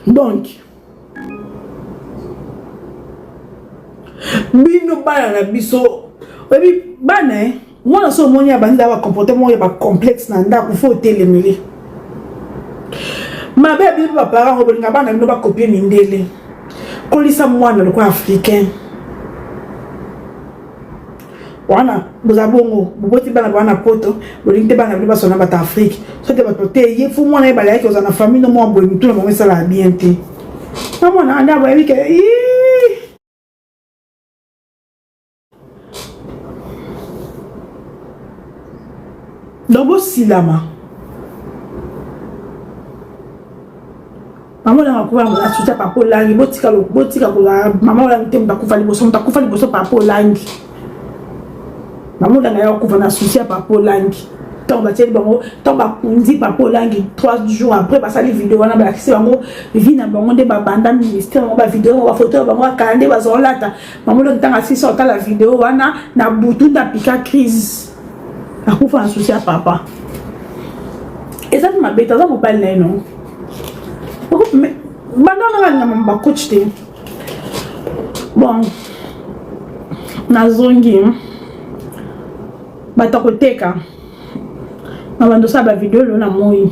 Donc bino bana na biso oyebi bana eh, mwana so omoni abandi na bacomportement oyo ya bacomplexe na ndako fo otelemele mabe ya bino baparent yango bolinga bana bino bakopie mindele. Kolisa mwana lokola africain wana boza bongo, boboti bana bana poto, bolingi te bana bino basona bato Afrique so te bato te ye fu mwana ye balayaki ozala na famille no mwa boye mitu na bango esalaka bien te na mwana wana boyebi ke donc bosilama. Mama olanga akufa asuta papa olangi, botika botika kozala mama olangi te, moto akufa liboso, moto akufa liboso papa olangi. Mama olanga ya akufa na susi ya papa olangi. Ntango batieli bango, ntango bakundi papa olangi 3 jours après basali video wana, balakisi bango vie na bango nde babanda ministère bango, bavideo bango, bafoto ya bango akala nde bazolata. Mama olongi ntango asisi otala video wana na butu nde apika crise, akufa na susi ya papa. Eza mpe mabe te, aza mobali na ye no banda wana balinga mama bacoach te. Bon, nazongi bato ya koteka na bando osala bavideo lelo na moi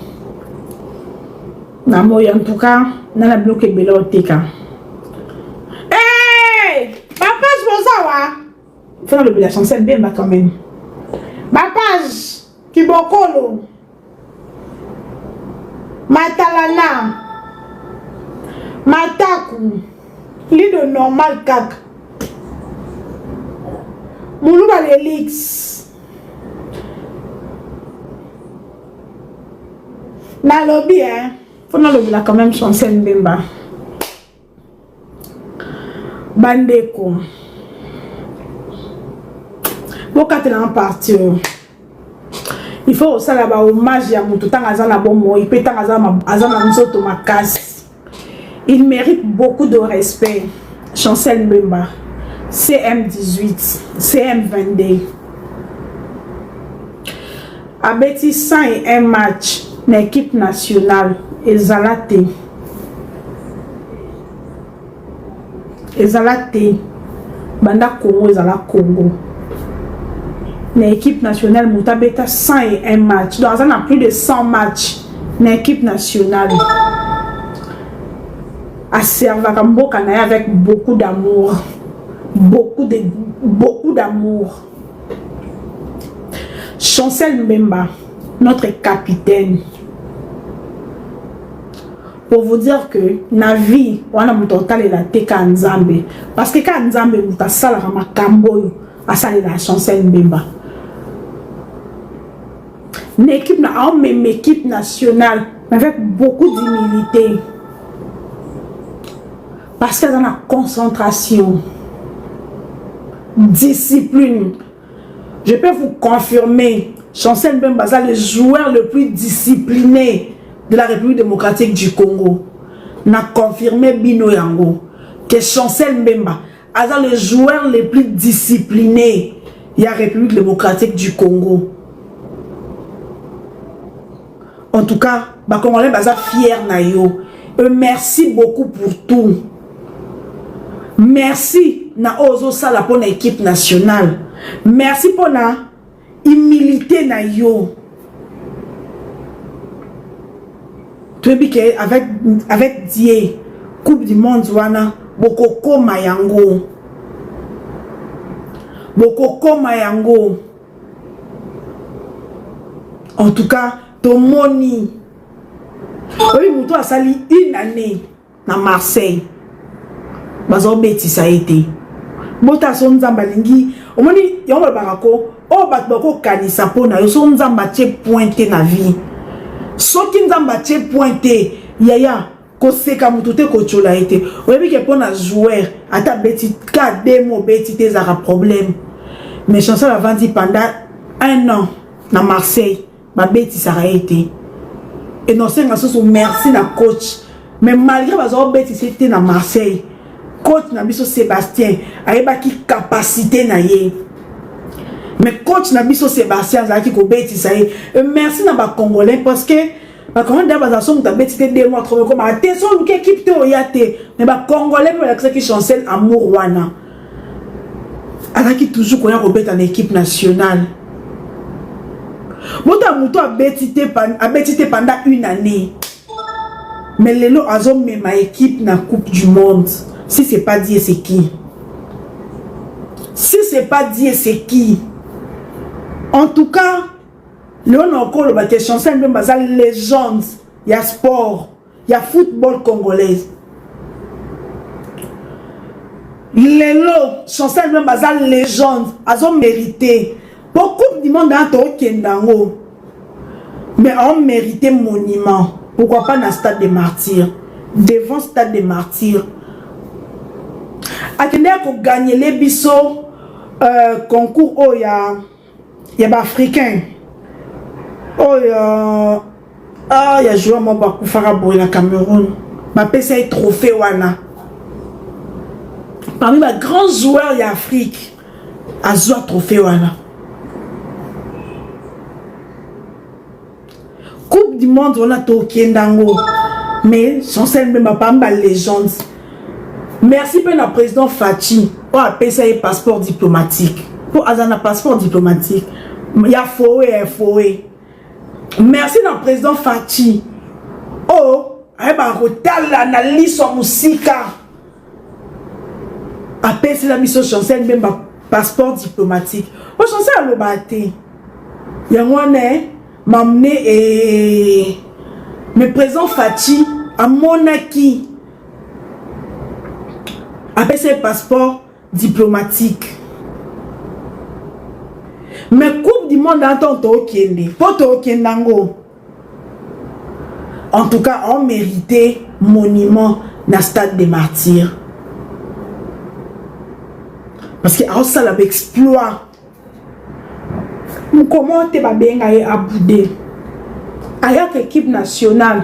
na moi. En tout cas na na biloko ebele oteka. Hey! Bapage bozawa fona lobela Chancel Bemba quand même. Bapage kibokolo matalana mataku lido normal kaka muluba lelix nalobi hein, fo nalobela quand même Chancel Mbemba. Bandeko, bokatelanga parti oyo. Il faut osala ba hommage ya moto ntango aza na bomoi mpe ntango aza na nzoto makasi. Il mérite beaucoup de respect. Chancel Mbemba, CM18, CM22, abeti 101 match na équipe nationale. Ezala te, ezala te banda Congo ezala Congo, na équipe nationale moto abeta 101 match, donc aza na plus de 100 match na équipe nationale. Aservaka mboka na ye avec beaucoup d'amour, beaucoup de beaucoup d'amour. Chancel Mbemba, notre capitaine, pour vous dire que na vie wana moto otalela te ka Nzambe, parce que ka Nzambe moto asalaka makambo oyo asalela Chancel Mbemba na équipe na aomema équipe nationale avec beaucoup d'humilité, parce que aza na concentration, discipline. Je peux vous confirmer, Chancel Mbemba aza le joueur le plus discipliné de la République démocratique du Congo. Na confirmé bino yango que Chancel Mbemba aza le joueur le plus discipliné ya République démocratique du Congo. En tout cas, ba Congolais baza fier na yo. Et merci beaucoup pour tout. Merci na oyo ozosala mpona équipe nationale. Merci mpona humilité na yo. Toyebi ke avec Dieu, Coupe du monde wana bokokoma yango, bokokoma yango. En tout cas tomoni oyo moto asali une année na Marseille, bazobetisa ye te. Bota so Nzambe alingi, omoni yango balobaka ko oyo bato bakokanisa mpo na yo. So Nzambe atie point te na vie, soki Nzambe atie point te, yaya, koseka moto te, kotyola ye te. Oyebi ke mpo na joueur, ata beti ka demo obeti te, ezalaka problème. Mais Chancel avandi pendant un an na Marseille, babetisaka ye te. Enosenga susu merci na coach, mais malgré bazwa obetisa te na Marseille, coach na biso Sébastien ayebaki capacité na ye. Mais coach na biso Sébastien azalaki kobetisa ye. Merci na bacongolais, parce que Bacongolais nda bazala so moto abeti te 2 mois 3 mois ekomaka te so oluki équipe te oya te. Mais bacongolais mpe balakisaki Chancel amour wana, azalaki toujours koya kobeta na équipe nationale. Moto ya moto abeti te, abeti te pendant une année, mais lelo azomema équipe na Coupe du monde. Si c'est pas Dieu, c'est qui? Si c'est pas Dieu, c'est qui? En tout cas, lelo na okoloba te, Chancel Mbemba aza légende ya sport, ya football congolaise. Lelo Chancel Mbemba aza légende, azomérite po Coupe du monde wana tookende yango, mais aomérite monument. Pourquoi pas na Stade de Martyr, devant Stade de Martyr? Akendeki koganyele biso concours oyo ya baafricain oyo ya joueur moko bakufaka boye na Cameroun, bapesa ye trophée wana parmi bagrands joueurs ya Afrique. Azwa trophée wana. Coupe du monde wana tokenda yango, mais Chancel Mbemba parmi balégende. Merci mpe na président Fatshi oyo apesa ye passeport diplomatique, mpo aza na passeport diplomatique ya foe ya foe. Merci na président Fatshi oyo ayebaka kotala na liso ya mosika, apesela biso Chancel Mbemba passeport diplomatique. Po Chancel aloba te, yango wana mamne e. Mais président Fatshi amonaki, apesa ye passeport diplomatique. Mais Coupe du monde wana, ntango tookende, mpo tookende yango, en tout cas on mérité monument na Stade des Martyrs, parce que aosala baexploit. Comment te babenga ye abude? Ayaka équipe nationale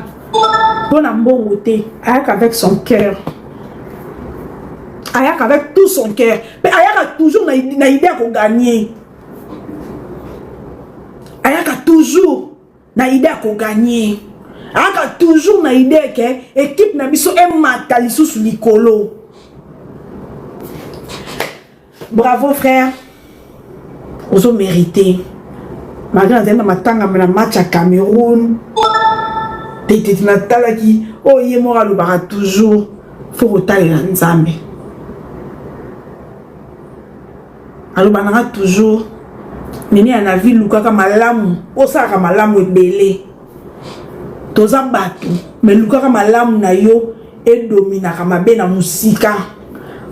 mpo na mbongo te, ayaka avec son cœur, ayaka avec tout son cœur, mpe ayaka toujours na idée ya kogagner, ayaka toujours na idée ya kogagner, ayaka toujours na idée ke équipe na biso emata lisusu likolo. Bravo frère, ozomérite. Malgré nazali na matangama na match ya Cameroun tetete, natalaki oyo ye moko alobaka toujours: faut kotalela Nzambe. Aloba nanga toujours nene ya na vie, lukaka malamu, osalaka malamu ebele. Toza bato, me lukaka malamu na yo edominaka mabe na mosika,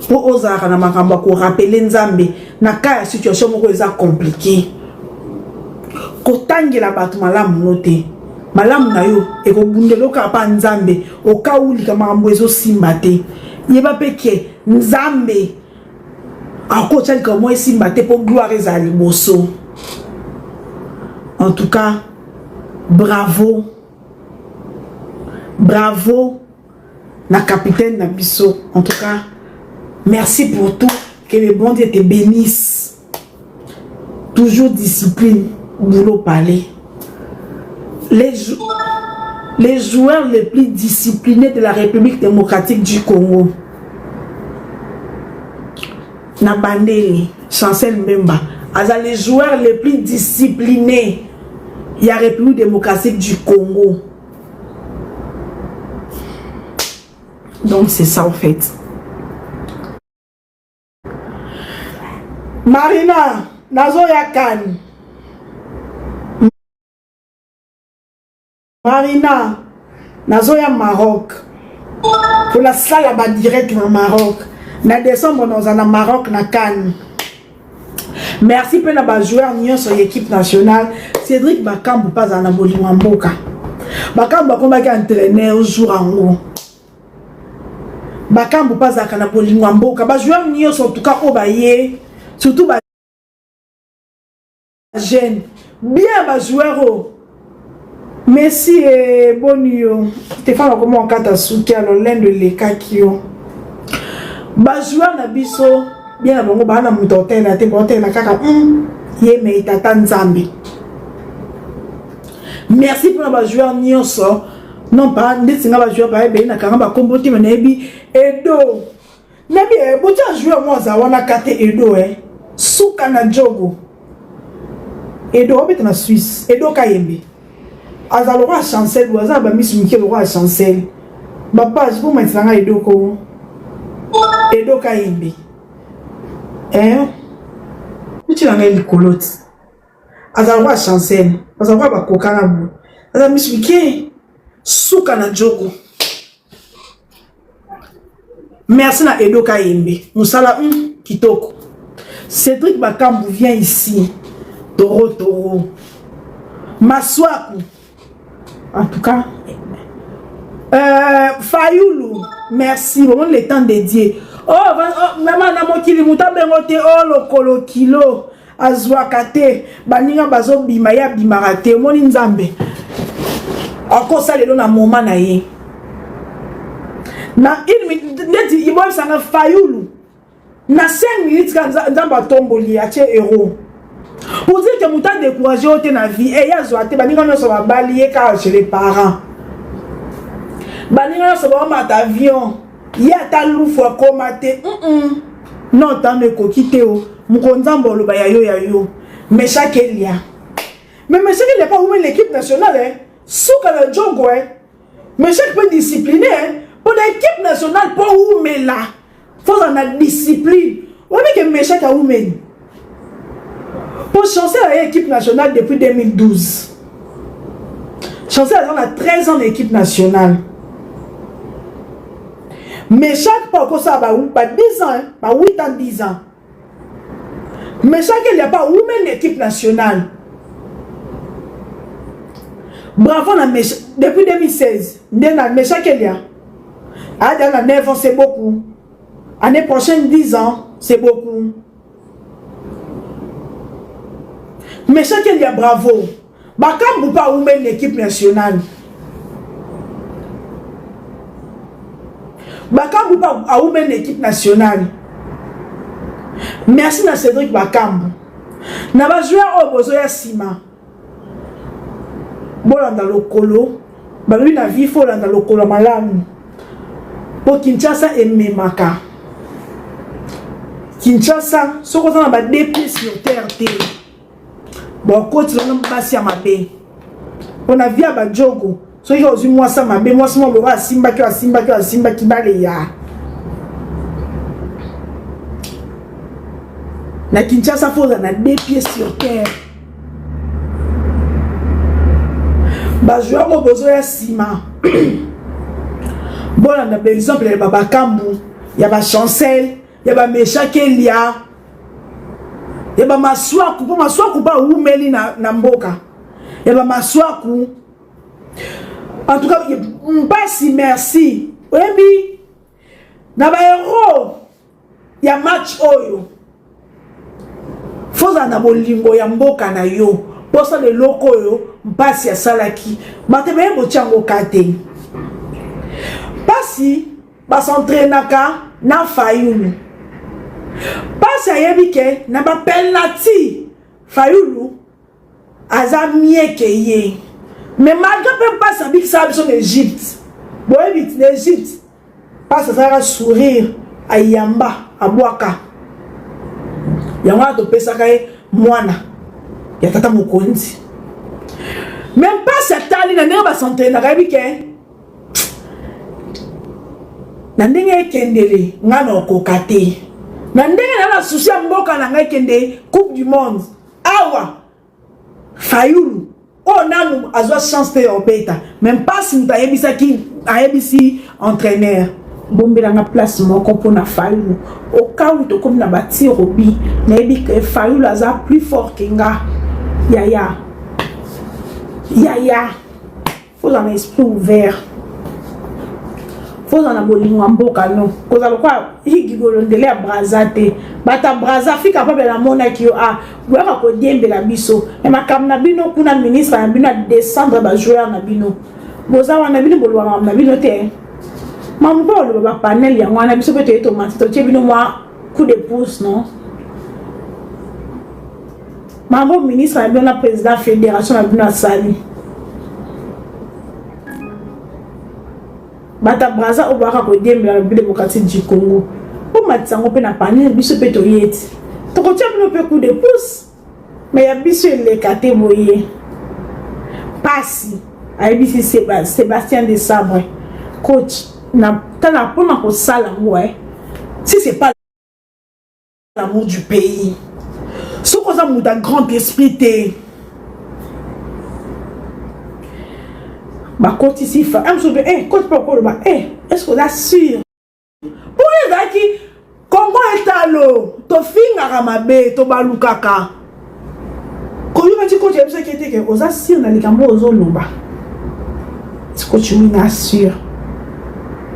mpo ozalaka na makambo ya korappeler Nzambe na ka ya situation moko eza compliqué. Kotangela bato malamu no te, malamu na yo ekobundela okaka mpa Nzambe. Okawulika makambo ezosimba te, yeba mpe ke Nzambe akotya likambo moko esimba te mpo gloire ezala liboso. En tout cas, bravo, bravo na capitaine na biso. En tout cas, merci pour tout, que le bon Dieu te bénisse. Toujours discipline, boulot, parler. Les joueurs les plus disciplinés de la République démocratique du Congo, na bandeli Chancel Mbemba aza les joueurs les plus disciplinés ya République démocratique du Congo. Donc c'est ça en fait. Marina, nazoya kani. Marina, nazoya Maroc mpo nasala badirect na Maroc na décembre. Naza na Maroc na Kane. Merci mpe na bajoueur nyonso ya équipe nationale. Cédric Bakambu mpe azala na bolingo ya mboka. Bakambu akomaki entraîneur jour yango. Bakambu mpe azalaka na bolingo ya mboka. Bajoueur nyonso en tout cas oyo baye, surtout ba jeune bien, bajoueur oyo. Messi, eboni yo Stéphane akoma okata suki ya lolendo elekaki yo. Bajoueur na biso bien na bango baa na moto otela te, baotela kaka ye mei tata Nzambe. Merci mpona bajoueur nyonso. Non pas ndeti nga bajoueur baebele na kanga bakombo te, me nayebi Edo, nayebi eh, botia joueur mo aza wana kate Edo eh. Suka na jogo Edo obeta na Suisse. Edo Kayembe aza lokola Chancel boye, aza na bamisu mike lokola Chancel. Bapage bomatisa nga Edo ko Edo Kayembe eh? Otyela ngai likolo ti aza lokola Chancel, aza lokola bakokana boye, aza misu mike, suka na jogo. Merci na Edo Kayembe, mosala kitoko. Cédric Bakambu, viens ici. Toro toro Maswaku, en tout cas Fayulu, merci. Bomoni le temps dédié. Oh, oh, mama na mokili, moto abengo te. Oh, lokolo kilo azwaka te, baninga bazobima, ye abimaka te. Omoni, Nzambe akosala lelo na moma na ye na une neti boyebisanga Fayulu na 5 minutes ka Nzambe atomboli, atie héros, pour dire que moto adécourage oyo te na vie. Eye azwa te, baninga nyonso babali, ye kaka chez les parents. Baninga nyonso baomata avion, ye ata lufu akoma te. Non, tano ekoki te. O moko Nzambe oloba ya yo ya yo. Meshak Elia, mais Meshak Elia pa wumeli l'équipe nationale eh? Suka na jogo eh? Meshak mpe discipliné eh? Mpo na équipe nationale, mpo umela, fozala na discipline. Oyebi ke Meshak awumeli mpo Chancel aye équipe nationale depuis 2012. Chancel aza na 13 ans na équipe nationale. Meshak mpo akosala ba 10 ans, ba 8 ans, 10 ans. Meshak Elia mpo awumeli na équipe nationale. Bravo na Meshak. Depuis 2016 nde na Meshak Elia aya na 9 ans, c'est beaucoup. Année prochaine 10 ans, c'est beaucoup. Meshak Elia, bravo. Bakambu mpe awumeli na équipe nationale. Bakambu mpe awumeli na équipe nationale. Merci na Cédric Bakambu. Na bajoueur oyo bozoya nsima, bolanda lokolo. Balobi na vie, faut olanda lokolo malamu, mpo Kinshasa ememaka. Kinshasa, soki oza na ba deux pieds sur terre te, bokotela basi ya mabe. Mpo na vie ya bajogo, soki ozwi mwasi ya mabe, mwasi moko boka asimbaki, asimbaki, asimbaki baleya na Kinshasa. Faut ozala na deux pieds sur terre. Bajoueur oyo bozoya nsima, bolanda baexemple ya babakambu, ya bachancel, ya bameshak Elia, ya bamaswaku, mpo Maswaku mpe awumeli na mboka ya bamaswaku. En tout cas mpasi. Merci. Oyebi, na bahéros ya match oyo, fozala na bolingo ya mboka na yo, mposala eloko oyo mpasi asalaki. Bato ebeye botia yango ka te. Mpasi bas'entraînaka na Fayulu. Mpasi ayebi ke na bapenalty Fayulu aza mieux ke ye. Mais malgré mpe mpasi abikisaka biso na Égypte, boyebi na Égypte mpasi azalaka sourire, ayamba, abwaka yango wana topesaka ye mwana ya tata mokonzi. Mais mpasi atali na ndenge bas'entraînaka, ayebi ke na ndenge ekendele ngai na okoka te, na ndenge na na souci ya mboka na ngai ekende Coupe du monde awa. Fayulu oyo nanu azwa chance te ya obeta, mais mpasi moto ayebisaki, ayebisi entraîneur: "Bombelanga place moko mpona Fayulu au cas où tokomi na batirs au but. Nayebi ke Fayulu aza plus fort ke nga." Yaya, yaya, fozala na esprit ouvert, fozala na bolingo ya mboka. No kozala lokola igigolo ndele ya Braza te. Bato ya Braza fika mpo bela namonaki yo a boyaka kodiembela biso me makambo na bino kuna. Ministre na bino adescendre bajoueur na bino, boza wana, bino boloba makambo na bino te. Mamu mpo oloba bapanel yango wana, biso mpe toye tomati, totie bino mwa coup de pouce. Non, makambo ministre na bino na président fédération na bino asali. Bata Brazza oyo bayaka kodiembela na République démocratique du Congo. Bomatisa yango mpe na panel biso mpe toye ti. Tokotia bino mpe coup de pouce. Mais ya biso eleka te boye. Pasi ayebisi Sébastien de Sabre coach na tala mpona kosala yango eh. Si c'est pas l'amour du pays soki oza moto ya grand esprit te bakotisi fa mosusu mpe eh, coach mpe okoloba eh, est ce que oza sûr mpo oyo ezalaki kongo etalo tofingaka mabe tobalukaka koyoka ti coach ayebisaki ete ke oza sûr na likambo oyo ozoloba coach wina sûr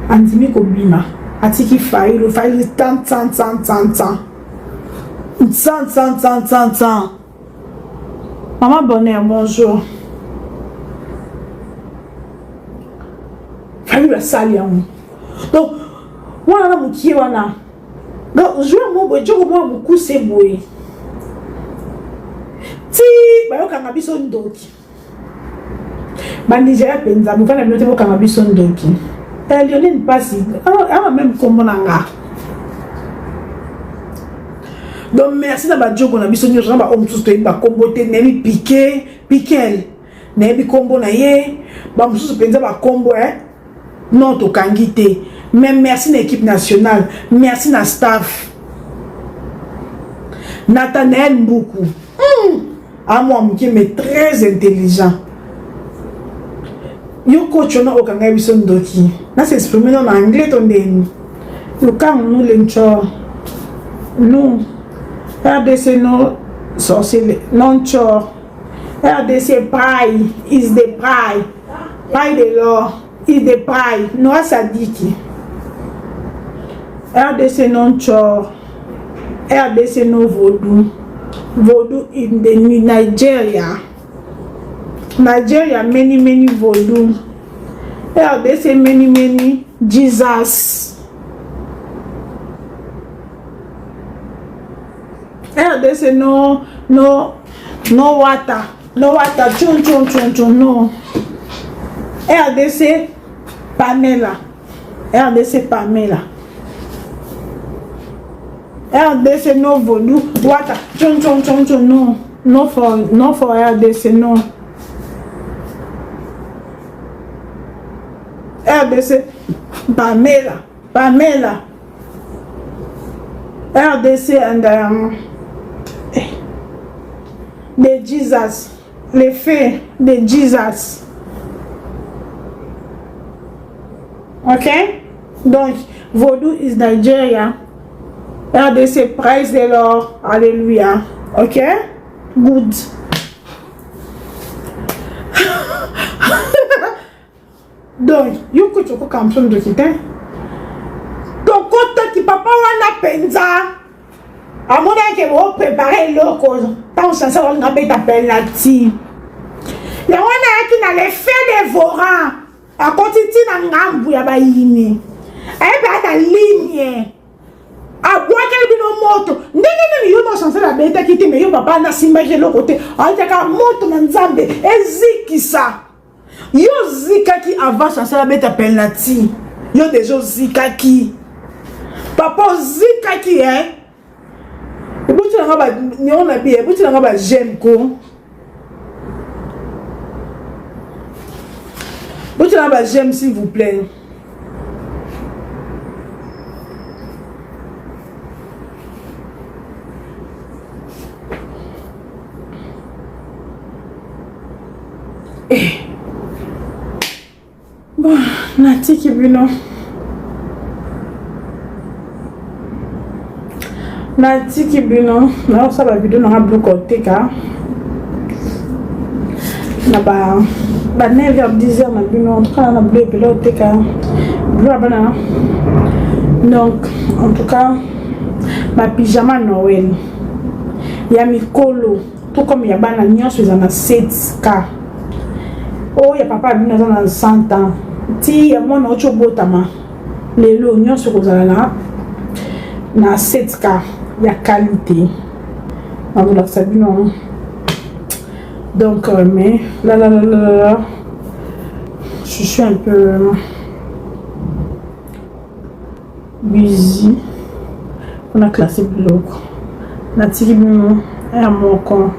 andimi kobima atiki fayulu fayulu tan tan tan tan tan tan tan tan tan tan mama bonheur bonjour fayulu asali yango donc wana na mokie wana Donc joueur moko boye joko moko mokuse boye ti bayokanga biso ndoki banigeria mpenza bovanda bino te bokanga biso ndoki eh, lionel mpasi awa meme nkombo na nga donc merci na bajogo na biso nyonso na baoyo mosusu toyebi bakombo te nayebi pike pikel nayebi nkombo na ye bamosusu mpenza bakombo eh? Non tokangi te mais merci na équipe nationale merci na staff Nathanaël Mbuku hmm. amwa moke mais très intelligent yo coach wana okanga biso ndoki na s'exprimer na anglais to ndeni lukang nous lencho nous RDC no sorcier non chor RDC pride is the pride pride de l'or is the pride Noa Sadiki RDC non chor RDC no vaudou vaudou in the Nigeria Nigeria many many vaudou RDC many many Jesus RDC no no no water no water chun chun chun chun no RDC Pamela RDC Pamela RDC no voodoo water chun chun chun chun no no for no for RDC no RDC Pamela Pamela RDC and um, eh, the Jesus, le fait de Jesus. Ok? Donc, Vaudou is Nigeria. RDC, praise the Lord. Alléluia. Ok? Good. Donc, yo coach okokanga biso ndoki te. Tokotaki papa wana mpenza amonaki ke boprepare eloko ntango chancel olinga abeta penalty yango wana ayaki na le fait devorant akoti ti na ngambu ya bayini ayebi aya na ligne abwakeli bino moto ndenge nini yo na chancel abetaki te me yo papa nasimbaki eloko te ayetaka moto na nzambe ezikisa Yo ozikaki avant chancel abeta penalty. Yo deja ozikaki. Papa ozikaki hein. Ebuti na nga ba niongo na bi, ebuti na nga ba j'aime ko. Buti na nga ba j'aime s'il vous plaît. Eh. Bon, natiki bino. Natiki bino. Nakosala video nanga biloko koteka. Na ba ba 9h 10h na bino. En tout cas, na biloko ebele oteka. Biloko ya bana. Donc, en tout cas, ba pyjama Noël. Ya mikolo. Tout comme ya bana nyonso eza na 7K. Oyo ya papa bino aza na 100 ans. Ti ya mwana oti obotama lelo nyonso ekozala na na 7K ya qualité. Nakolakisa bino. Donc euh, mais là là là là là je suis un peu. Busy mpona classe biloko natiki bino ya moko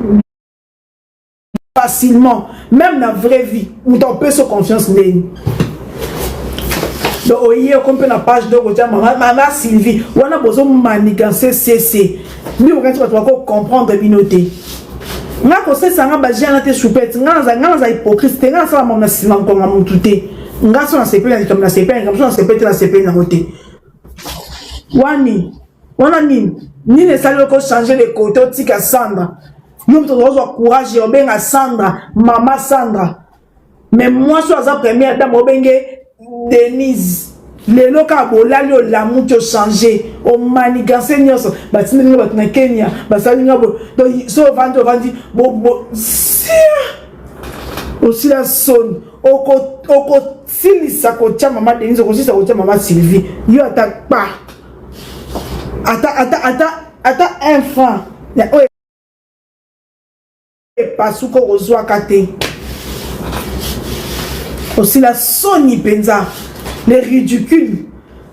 facilement même na vraie vie moto apesa confiance ndeni donc oye okomi mpe na page donc otya mama, mama sylvie wana bozomanigance cc bino bokanisi bato bakocomprendre bino te nga kosesa nga baje wana te choupette nga naza nga naza hypocrite te nga nasala mama na nsima nkonga motu te nga so nasepeli na likambo nasepeli na likambo so nasepeli te nasepeli nango te wani wana nini nini esali oko changer de côté otika sandra yo moto ozwa courage ya obenga sandra mama sandra mais mwasi oyo aza première dame obenge denise lelo kaka bolali olamuki ochange omaniganse nyonso batindeli nga bato na kenya basali nga bo donc so ovandi ovandi sia osila soni okosilisa kotya mama denise okosilisa kotya mama sylvie yo ata kpa ata ata ata ata un franc ya oyo epasuka okozwaka te osila soni mpenza le ridicule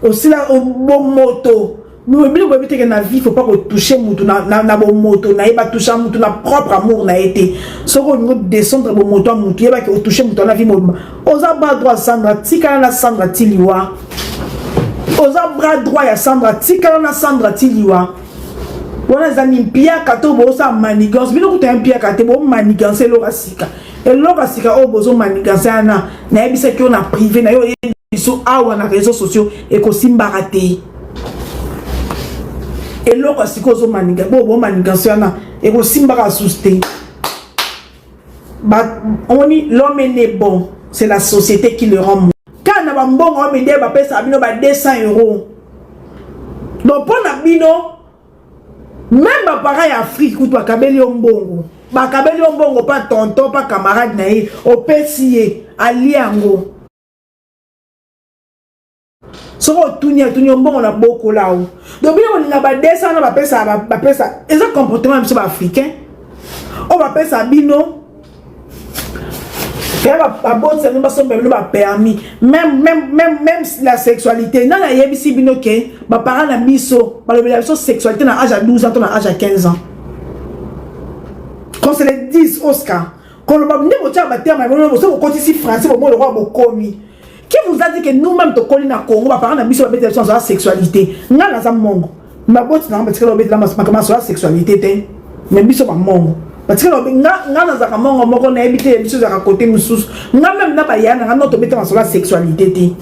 osila bomoto bino boyebi teke na vie faut pas kotouche mutu na, na, na bomoto na ye batoucha mutu na propre amour na ye te soki olingi odescendre bomoto ya mutu yebaki otouche mutu wana vie mobimba oza bras droit sandra tikala na sandra ti liwa oza bras droit ya sandra tikala na sandra ti liwa wana eza ni mpiaka to bosala manigance bino kuta ya mpiaka te bomanigance eloko ya sika eloko ya sika oyo bozomanigance wana nayebisaki yo na privé na yo oyebi biso awa na réseau sociaux ekosimbaka te eloko ya sika ozomaniga bo bomanigance wana ekosimbaka susu te omoni l'homme est né bon c'est la société qui le rend kaka na bambongo oyo mindele bapesaka bino ba 200 euros donc mpo na bino meme baparent ya afrique kutu bakabeli yo mbongo bakabeli yo mbongo pa tonton pa camarade na ye opesi ye alie yango soki otuni atuni yo mbongo na bokola o donc bino bolinga ba 200 wana bapesa bapesa eza comportement ya biso baafricain oyo bapesa bino ya babotisa bino basomba bino bapermis même, même, même, même la sexualité nani ayebisi bino ke baparent na biso balobela biso sexualité na age ya 12 ans to na age ya 15 ans qu'on se le dise oscar koloba nde botyaka baterme ya bino boso bokotisi français bomoi lokola bokomi qui vous a dit que nous-mêmes tokoli na congo baparent na biso babetela biso masolo ya sexualité ngai naza mongo baboti na nga batikala babetela makambo masolo ya sexualité te mais biso bamongo batikala nga nazalaka mongo moko nayebi te biso ezalaka kote mosusu nga meme na baya na nga no tobeta masolo ya sexualité te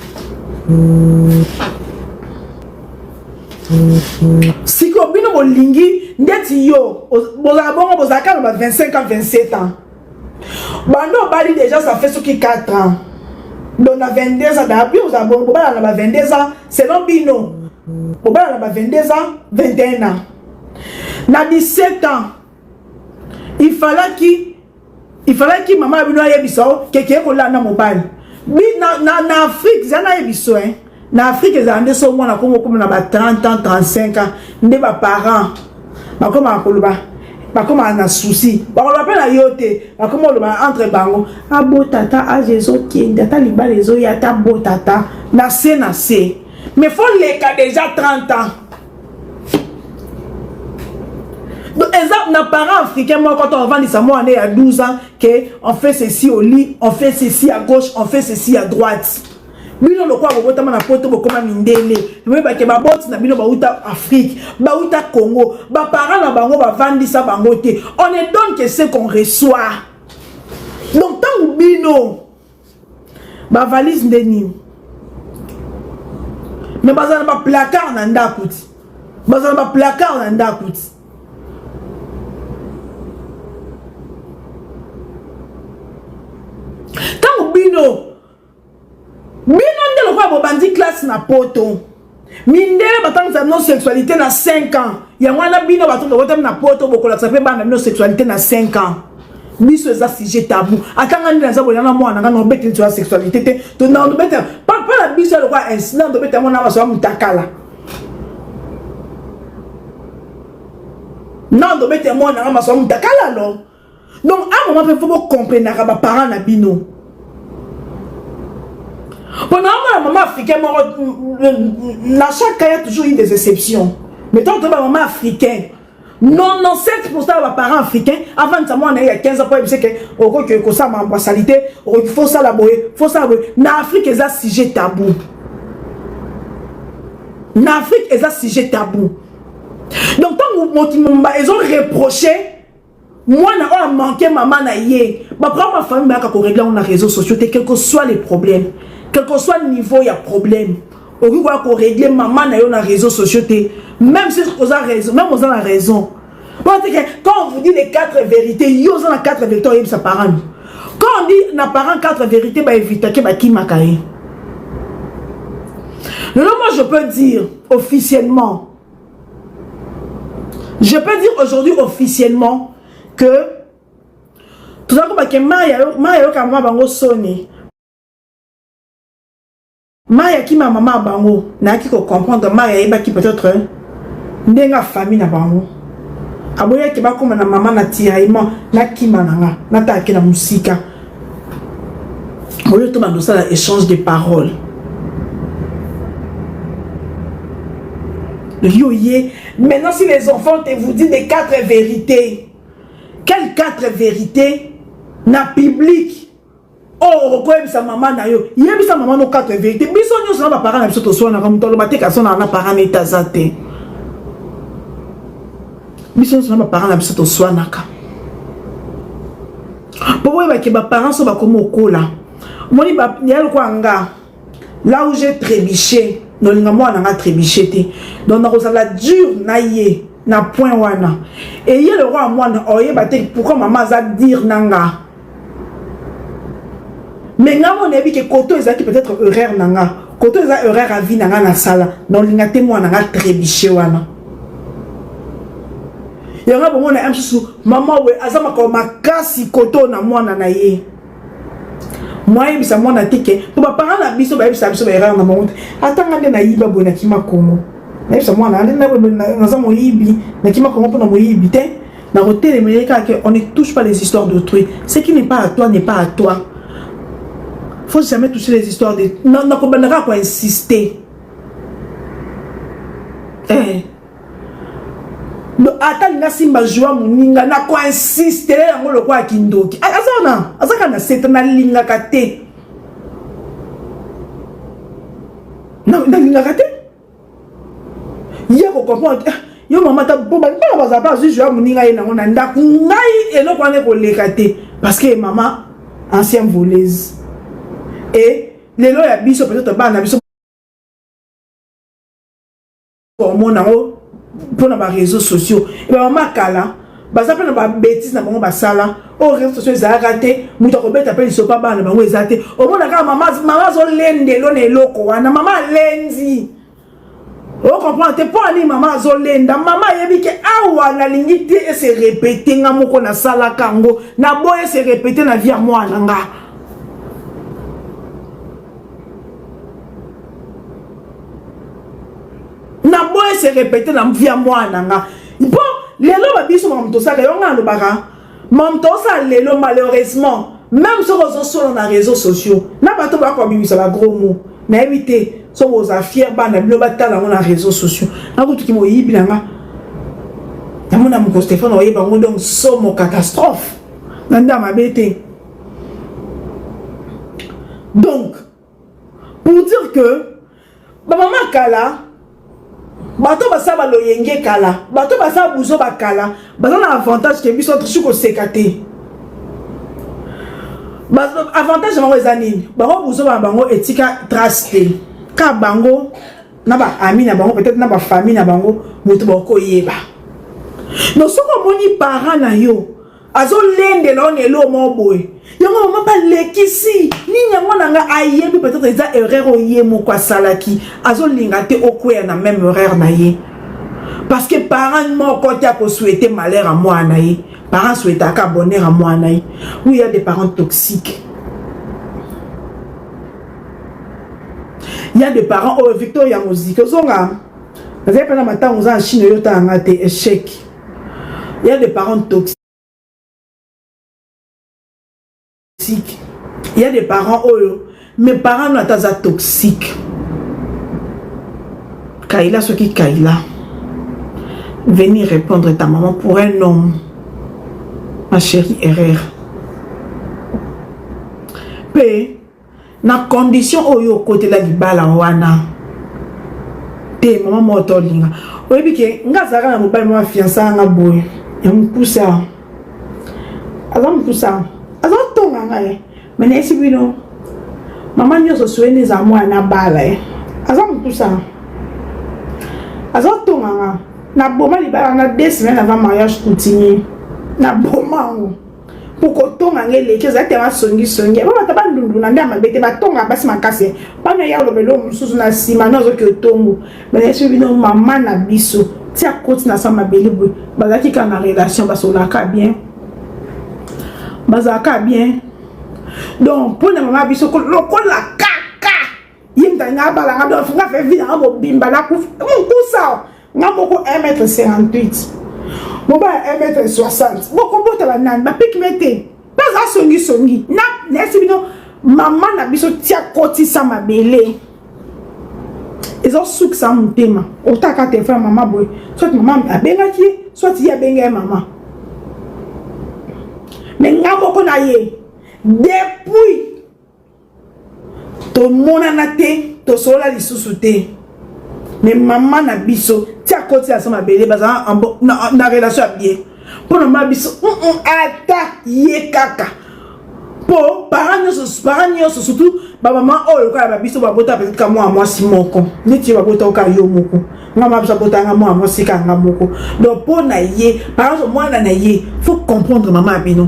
sikoyo bino bolingi ndeti yo bozalaka bongo bozalaka na ba 25 ans 27 ans banda obali déjà ça fait soki 4 ans donc na 22 ans na bino ozala bongo bobala na ba 22 ans selon bino bobala na ba 22 ans 21 ans na 17 ans il fallaki il fallaki mama ya bino ayebisa o keke ekolala na mobali bi na, na, na afrique eza nayebiso hein na afrique ezala nde so mwana kongo okoma na ba 30 ans 35 ans nde baparent bakomaka koloba bakomaka na souci bakoloba mpe na yo te bakoma koloba entre bango abota ata age ezokende ata libala ezoya ata abota ata na se na se mais fo leka déjà 30 ans donc eza na parent africain moko to avandisa mwana ya 12 ans que on fait ceci au lit on fait ceci à gauche on fait ceci à droite bino lokola bobotama na poto bokoma mindele boyebake baboti na bino bauta afrique bauta congo baparent na bango bavandisa bango te on ne donne que ce qu'on reçoit donc ntango bino bavalise nde nini me bazala na baplacard na ndako ti bazala na baplacard na ndako ti ntango bino bino nde lokola bobandi classe na poto mindele batangisa bino sexualité na 5 ans yango wana bino bato bobotami na poto bokolakisa mpe bana bino sexualité na 5 ans biso eza sujet tabou ata nga nde naza boyana na mwana nga nobete liso ya sexualité te tobete mpa na biso ya lokola incident tobete yango na maso ya mutakala non tobete mwana nga maso ya mutakala alors donc a moment mpe fo bocomprenaka baparent na bino. Mpo na omona mama africain moko, na chaque cas, il y a toujours eu des exceptions. Mais tant que mama africain, 97% ya baparents africains avandisa mwana ye ya 15 ans mpo ayebisa ke okoki kosala makambo ya sali te, okoki fosala boye, fosala boye. Na Afrique eza sujet tabou. Na Afrique eza sujet tabou. Donc ntango mokili mobimba ezoreproche mwana oyo amanke mama na ye, baproblème ya famille bayaka korégler yango na réseaux sociaux te. Quel que soit les problèmes, quel que soit niveau ya problème, okoki koya korégler mama na yo na réseaux sociaux te, même si oza raison, même oza na raison. Bon, que quand on vous dit les quatre vérités, yo oza na quatre vérités oyebisa parent. Quand on dit na parent quatre vérités, baévitake, bakimaka ye. Lelo, moi je peux dire officiellement, je peux dire aujourd'hui officiellement que toza kobake mai ayoka mama bango soni, mai akima mama ya bango. Nayaki kocomprendre, mai ayebaki peut-être ndenge afamille na bango aboyaki bakóma na mama na tiraillement. Nakima na nga, natalaki na mosika oyo to bando osala échange de parole. Yo ye, maintenant si les enfants te vous disent des quatre vérités, quelles quatre vérités na public oyo okoyebisa mama na yo? Yebisa mama no quatre vérité. Biso nyonso na baparent na biso toswanaka. Moto aloba te kasonaka na parent na ete aza te. Biso nyonso na baparent na biso toswanaka, mpo boyebake baparent so bakomi okola. Omoni ya lokola nga, là où j'ai trébuché, nolinga mwana na nga trébuché te. Donc nakozala dur na ye na point wana. Eye lokwa ya mwana oyeba te pourquoi mama aza dire na nga. Mais nga mo nayebi ke koto ezalaki peut-être erreur na nga, koto eza erreur ya vie na nga nasala, naolinga te mwana nga trébuché wana. Yango bomona ya mosusu, mama we aza makambo makasi koto na mwana na ye. Mwa ayebisa mwana te ke mpo baparent na biso bayebisa biso baerreur na bango te. Ata nga nde nayiba boye, nakima Kongo, nayebisa mwana nde naza moyibi, nakima Kongo mpona moyibi te. Nakotelemela ye kaka ke on ne touche pas les histoires d'autrui. Ce qui n'est pas à toi n'est pas à toi. Faut jamais toucher les histoires de nakobanda kaka koinsister, eh. Ata alinga simba jua moninga, nakoinsistele yango lokola kindoki. Aza wana, aza kaka na sete. Nalingaka te, nalingaka te ye kocomprendre. Yo mama, ta po bana bazala mpe azwi jua moninga ye nango na ndako. Ngai eloko wana ekoleka te, parce que mama ancienne voleuse. Et lelo ya biso, peut-être bana na biso omona yango mpona baréseaux sociaux. Bamama kala baza mpe na babêtises na bango basala oyo réseaux sociaux ezalaka te. Moto akobeta mpe lisopa bana na bango eza te. Omona kaka mama azolendelo na eloko wana, mama alendi, ocomprendre te mpo ani mama azolenda. Mama ayebi ke awa nalingi te ese répéter. Nga moko nasalaka yango, naboyi ese répéter na vie ya mwana nga. Naboyi ese répéter na vie ya mwana nga, mpo lelo babiso makambo tosalaka yo, nga alobaka makambo tosala lelo. Malheureusement, même soki ozosolo na réseaux sociaux na bato baya kobimisa bagros mots, nayebi te soki oza fier bana bino batala yango na réseaux sociaux. Nakutuki moyibi na nga, namona moko Stéphane oyeba yango. Donc somo, catastrophe na nde ya mabe te. Donc pour dire que bamama kala, bato basala baloyenge kala, bato basala buzo bakala, baza na avantage ke biso tosi koseka te. Avantage na bango eza nini? Bango buzoba na bango etika trace te. Ka bango na baami na bango, peut-être na bafamille na bango, moto bakoyeba. Donc soki omoni parent na yo azolendela yo na eloko moko boye, yango mama balekisi nini yango na nga, ayebi peut-être eza erreur oyo ye moko asalaki, azolinga te okweya na même erreur na ye, parce que parent moko te akosouhaite malheur ya mwana na ye. Parent souhaitaka bonheur ya mwana na ye. Oui, il y a des parents toxiques, il y a des parents oyo. Victoria Moziki ozonga, nazali mpe na matango oza na Chine, oyo otanga te échec. Il y a des parents toxiques, il y a des parents oyo. Mais parent no ata aza toxique. Kaila soki Kaila. Venir répondre ta maman pour un homme. Ma chérie, erreur. Pe na condition oyo okotela libala wana te mama moko tolinga oyebi ke nga azalaka na mobali moko afiansa nga boye ya mokusa aza mokusa aza tonga ngai me nayesi bino mama nyonso soyeni ezala mwana na bala ye aza mokusa aza tonga nga naboma libala na 2 semaines avant mariage coutumier, naboma yango mpo kotonga nga eleki. Ezali te masongisongi ba bato bandundu na nde ya mabe te, batonga basi makasi bana ya oloba eloko mosusu na nsima na ozoki otongo. Me nayesi bino, mama na biso ti akoti na sa mabele boye, bazalaki kaka na relation, basolaka bien, bazalaka bien. Donc mpo na mama biso, lokola kaka ye moto alinga abalanga, donc nga fe vie nanga mobimba nakufi mokusa. Nga moko 1 mètre 58, mobali 1 mètre 60, bokobotala nani? Bapikime te mpe aza songisongi. Nayesi bino, mama na biso tia kotisa mabele ezosukisa motema. Otaka telefone ya mama boye, soit mama abengaki ye, soit ye abengi ye mama. Me nga moko na ye, depuis tomonana te, tosolola lisusu te. Me mama na biso ti akoti na so mabele, bazala na relation ya bien. Mpo na mama biso, ata ye kaka mpo parent nyonso, parent nyonso, surtout bamama oyo lokola babiso babota peut-être ka mwana mwasi moko neti ye, babota oka yo moko. Nga mama biso abotanga mwana mwasi kaka nga moko. Donc mpo na ye, parent mwana na ye, faut comprendre mama ya bino.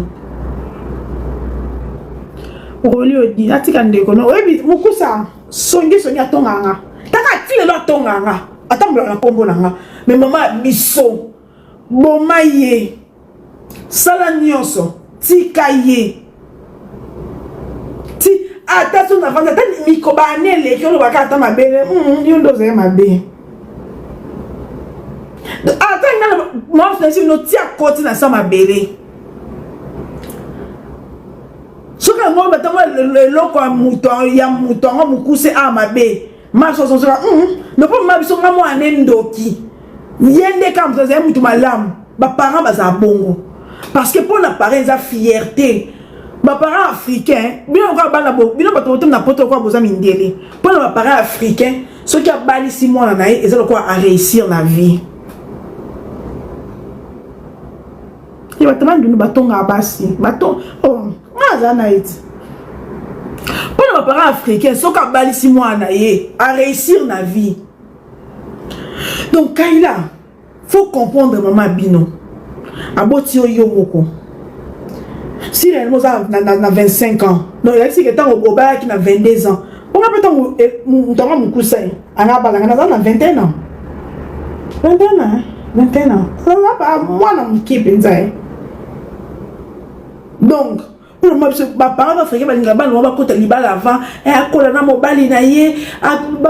Roli odi atika ndeko no oyebi mokusa songisongi atonganga taka ati lelo atonganga, atambola na nkombo na nga. Me mama ya biso, boma ye, sala nyonso, tika ye ti ata so navandi ata miko baane eleki, olobaka ata mabele yo nde ozali mabe. Ata nga mama no tia koti na sa mabele, soki yango batango eloko ya moto ya moto yango mokuse a mabe masososoka lopo mama biso. Nga mwana ne ndoki, ye nde kaka moto azali motu malamu. Baparent bazala bongo parce que mpo na parent eza fierté. Baparent africain, bino lokola bana, bino bato botomi na poto lokola boza mindele, mpo na baparent africain, soki abalisi mwana na ye, eza lokola aréussir na vie. Ye bato bandundu batongaka basi bato, oh, nga aza na ye ti. Mpo na baparent africain, soki abalisi mwana na ye, aréussir na vie. Donc Kaila, faut comprendre mama bino aboti yo yo moko. Si réellement oza na 25 ans, donc elakisi ke ntango obayaki na 22 ans. Mponga mpe ntango moto yango mokusa ye anga abalanga, naza na 21 ans, 21 ans, 21 ans, aza mwana moke mpenza ye. Donc mpona ma biso, baparent africain balingaka bana bango bakota libala avant akola na mobali na ye,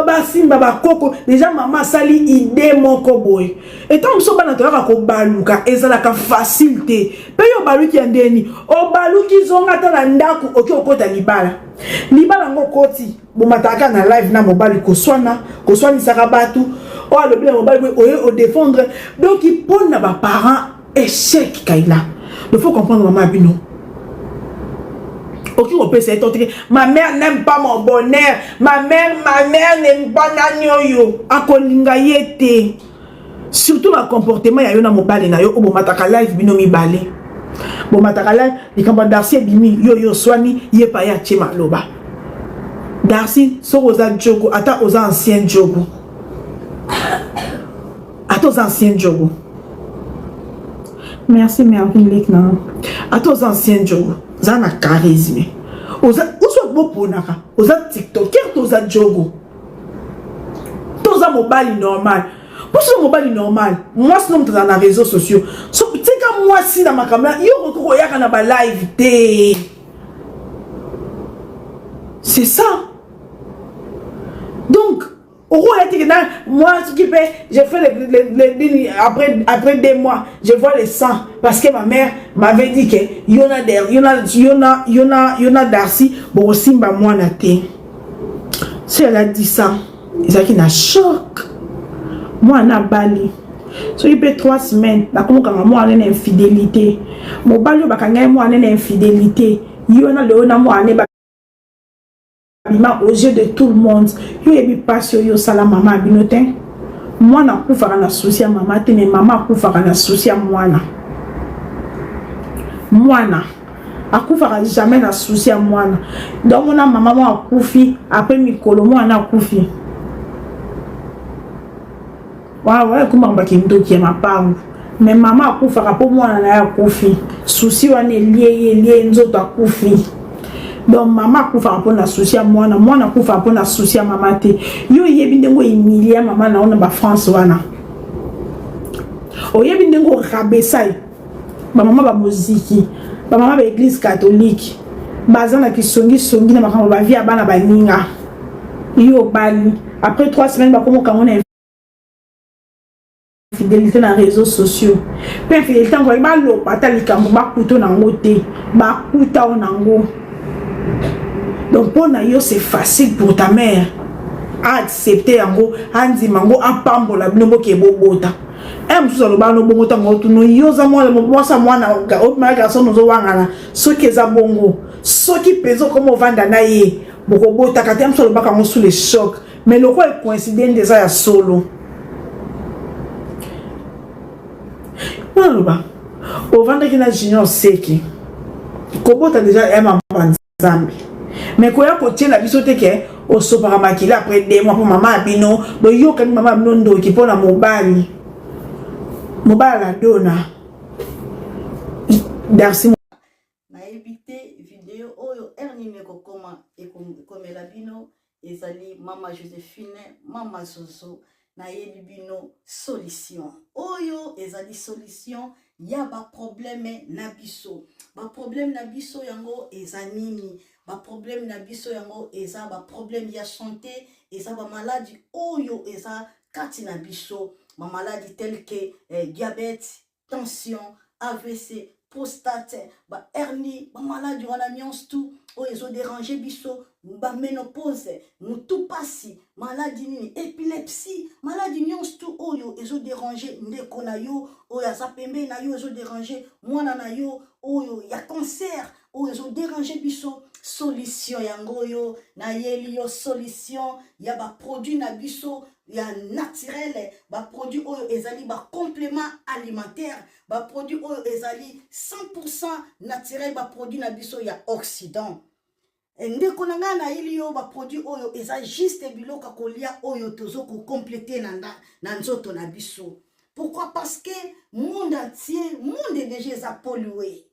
basimba bakoko. Déjà mama asali idée moko boye. Etango biso bana toyaka kobaluka, ezalaka facile te. Mpe yo obaluki ya ndeni, obaluki zonga ata na ndako, oki okota libala. Libala yango okoti, bomataka na live na mobali, koswana, koswanisaka bato oyo alobi na mobali boye, oye odéfendre. Donc mpo na baparent, échec. Kaila, il faut comprendre mama bino. Oki kopesa ye to teke ma mère n'aime pas mon bonheur, ma mère, ma mère n'aime pas nani oyo akolinga ye te, surtout na comportement ya yo na mobali na yo oyo bomataka live bino mibale. Bomataka live, likambo ya Darcy ebimi, yo yo oswani ye pa ye, atie maloba. Darcy, soki oza jogo, ata oza ancien jogo, ata oza ancien jogo, merci Mervin Lek na, ata oza ancien jogo, oza na charisme, oza ozwa boponaka, oza tiktoker to oza jogo to oza mobali normal. Mpo soki mobali normal, mwasi no moto azala na réseaux sociaux, so tika mwasi na makambo yo okoki koyaka na balive te. C'est ça. Donc okoya teke na moi soki mpe je fais le, après 2 mois, je vois le sang parce que ma mère m'avait dit que yo na yo na yo na yo na yo na Darcy bokosimba mwana te. Si elle a dit ça, ezalaki na choc. Mwana abali soki mpe 3 semaines bakomokanga mwana na infidélité. Mobali oyo bakanga ye mwana na infidélité, ye wana lelo na mwana babima aux yeux de tout le monde. Yo oyebi mpasi oyo osala mama ya bino te. Mwana akufaka na souci ya mama te, mais mama akufaka na souci ya mwana. Mwana akufaka jamais na souci ya mwana. Donc mona mama moko akufi, après mikolo mwana akufi. Wana wana ekomaka bakindoki ya mapangu. Mais mama akufaka mpo mwana na ye akufi, souci wana elie ye, elie ye nzoto, akufi. Donc mama akufaka mpo na souci ya mwana, mwana akufaka mpo na souci ya mama te. Yo oyebi ndenge ohumilia mama na yo na bafrance wana, oyebi ndenge orabesa ye. Bamama bamoziki, bamama baeglise catholique baza na kisongisongi na makambo bavie ya bana baninga. Yo obali, après 3 semaines bakomokango na infidélité na réseaux sociaux. Mpe infidélité yango, baloba ata likambo bakuta nango te, bakuta o nango. Donc mpo na yo, c'est facile pour ta mère aaccepte yango, andima yango, apambola bino, boke bobota. E mosusu aloba no bongo ntango otuna yo, oza mwasa mwana obimaka garçon, ozowangana. Soki eza bongo, soki mpenza okoma ovanda na ye, bokobotaka te. Mosusu alobaka yango sous le choc, mais lokola ecoïncide nde eza ya solo. Wana aloba ovandaki na Junior Seki, kobota déjà ya mama Nzambe, mais koya kotiela biso te ke osopaka makila après 2 mois mpo mama ya bino boyokani, mama ya bino ndoki mpona mobali, mobali aladona Darcy. Nayebi te video oyo heure nini ekokoma, ekomela bino. Ezali mama Josephine, mama Zozo. Nayebi bino solution oyo ezali solution ya baproblème na biso. Baproblème na biso yango eza nini? Baproblème na biso yango eza baproblème ya santé, eza bamaladi oyo eza kati na biso, bamaladi tel que diabète, tension, AVC, prostate, bahernie, bamaladi wana nyonso tu oyo ezodéranger biso, baménopause, motu pasi, maladi nini, épilepsie, maladi nyonso tu oyo ezodéranger ndeko na yo oyo aza pembeni na yo, ezodéranger mwana na yo oyo ya cancer, oyo ezodéranger biso. Solution yango oyo nayeli yo, solution ya baproduit na biso ya naturel, baproduit oyo ezali bacomplément alimentaire, baproduit oyo ezali 100 naturel, baproduit na biso ya Occident. Ndeko na ngai, nayeli yo baproduit oyo eza juste biloko ya kolia oyo tozo kocompléter na nzoto na biso. Pourquoi? Parce que monde entier, monde déjà eza pollué,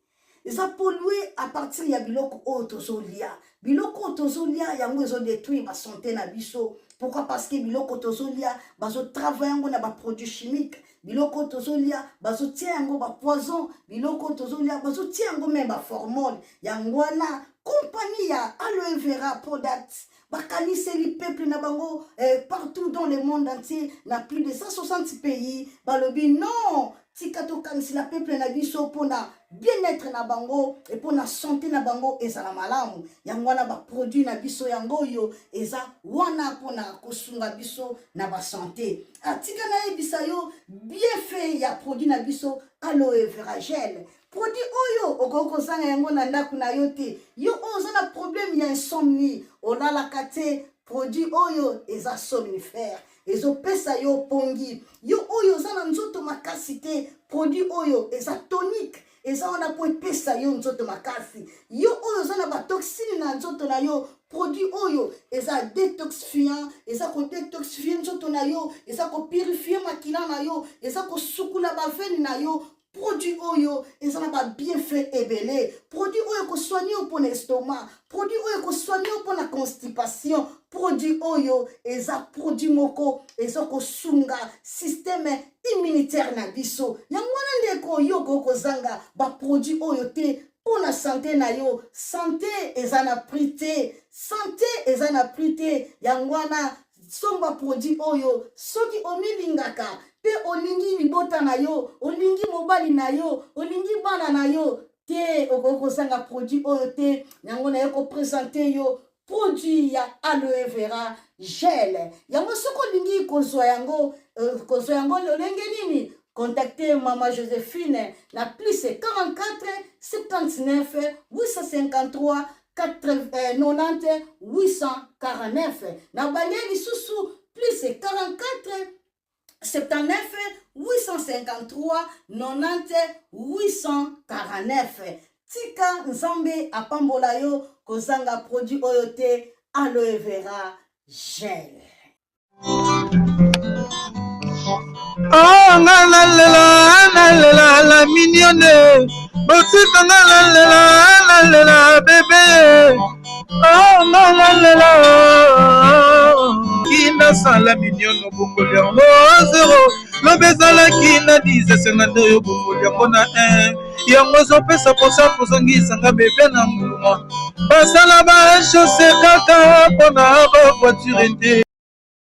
eza pollué à partir ya biloko oyo tozolia. Biloko oyo tozolia yango ezodétruire basanté na biso. Pourquoi? Parce que biloko tozolia, bazotravaille yango na baproduit chimique. Biloko oyo tozolia, bazotia yango bapoison. Biloko oyo tozolia, bazotia yango même baformol. Yango wana compagnie ya Aloe Vera Product bakaniseli peuple na bango partout dans le monde entier, na plus de 160 pays. Balobi non, tika tokanisela peuple na biso mpona bien-être na bango e mpona santé na bango ezala malamu. Yango wana baproduit na biso yango oyo eza wana mpona kosunga biso na basanté. Atika nayebisa yo bienfait ya produit na biso Aloe Vera Gel. Produit oyo okoki kozanga yango na ndako na yo te. Yo oyo oza na problème ya insomnie, olalaka te, produit oyo eza somnifère, ezopesa yo pongi. Yo oyo oza na nzoto makasi te, produit oyo eza tonique, eza wana mpo epesa yo nzoto makasi. Yo oyo oza na batoxine na nzoto na yo, produit oyo eza détoxifiant, eza kodétoxifie nzoto na yo, eza kopurifie makila na yo, eza kosukula baveine na yo. Produit oyo eza na babienfait ebele. Produit oyo ekosoigne yo mpona estomac, produit oyo ekosoigne yo mpona constipation. Produit oyo eza produit moko eza kosunga système immunitaire na biso. Yango wana ndeko, yo okoki kozanga baproduit oyo te mpona santé na yo. Santé eza na prix te, santé eza na prix te. Yango wana somba produit oyo soki omilingaka mpe olingi libota na yo, olingi mobali na yo, olingi bana na yo te, okoki kozanga produit oyo te. Yango naye koprésenter yo. Produit ya aloe vera gel yango soki olingi kozwa yango euh, kozwa yango lolenge nini? Contacte mama Josephine na plus 44 79 853 90 849. Na bande lisusu plus 44 79 853 90 849. Tika Nzambe apambola yo, kozanga produit oyo te, aloe vera gel. Oh, nga nalela, nalela la mignonne, botika nga nalela, nalela bebe. Oh, nga nalela kinasala mignonne, obongoli yango zero, lobi ezalaki na 10, esenga nde oyo obongoli yango na 1, yango ezopesa mposa kozongisa nga bebe na nguluma. Basala ba chausse kaka mpona ba voiture te.